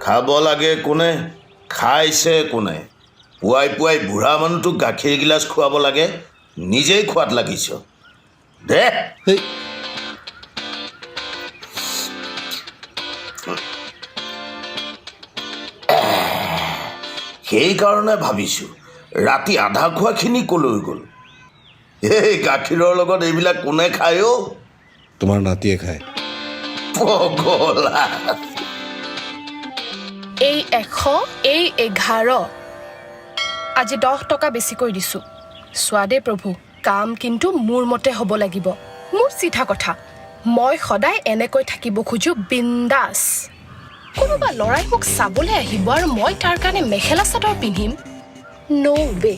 খাব লাগে কোনে, খাইছে কোনে? পুৱাই পুৱাই বুঢ়া মানুহটোক গাখীৰ গিলাচ খুৱাব লাগে, নিজেই খোৱাত লাগিছ দে। হেই। সেইকাৰণে ভাবিছোঁ ৰাতি আধা খোৱাখিনি কলৈ গ'ল। এই গাখীৰৰ লগত এইবিলাক কোনে খায় অ'? তোমাৰ নাতিয়ে খায়। পগলা। এই 100, এই 11। আজি 10 টকা বেছিকৈ দিছোঁ। চোৱা দেই প্ৰভু, কাম কিন্তু মোৰ মতে হ'ব লাগিব। মোৰ চিধা কথা, মই সদায় এনেকৈ থাকিব খোজো, বিন্দাছ। কোনোবা ল'ৰাই মোক চাবলৈ আহিব আৰু মই তাৰ কাৰণে মেখেলা চাদৰ পিন্ধিম? ন' ৱে।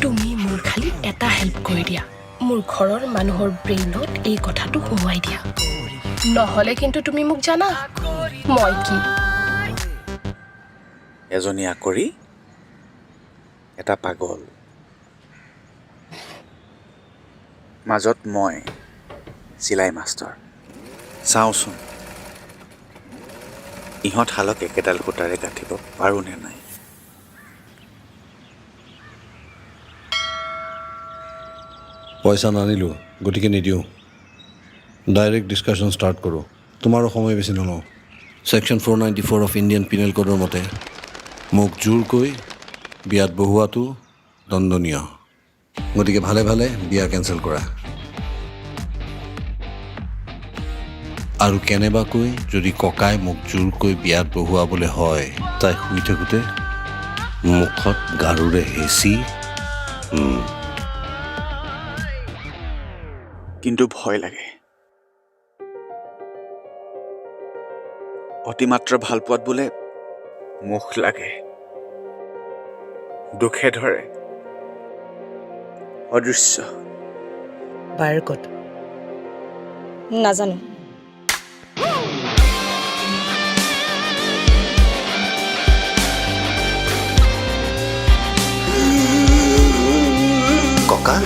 তুমি মোৰ খালি এটা হেল্প কৰি দিয়া, মোৰ ঘৰৰ মানুহৰ ব্ৰেইনত এই কথাটো সোমোৱাই দিয়া। নহ'লে কিন্তু তুমি মোক জানা মই কি। এজনী আঁকৰী, এটা পাগল, মাজত মই চিলাই মাষ্টৰ। চাওঁচোন ইহঁত হালক একেডাল সূতাৰে গাঁঠিব পাৰোঁ নে নাই। পইচা নানিলোঁ, গতিকে নিদিওঁ। ডাইৰেক্ট ডিছকাশ্যন ষ্টাৰ্ট কৰোঁ, তোমাৰো সময় বেছি নলওঁ। Section 494 of Indian Penal কোডৰ মতে মোক জোৰকৈ বিয়াত বহুৱাটো দণ্ডনীয়। গতিকে ভালে ভালে বিয়া কেঞ্চেল কৰা আৰু কেনেবাকৈ যদি ককাই মোক জোৰকৈ বিয়াত বহুৱাবলৈ হয়, তাই শুই থাকোঁতে মুখত গাৰুৰে হেঁচি কিন্তু ভয় লাগে। অতিমাত্ৰ ভালপোৱাত বোলে মুখ লাগে, দুখে ধৰে, অদৃশ্য। বাৰ ক'ত? নাজানো। ককা।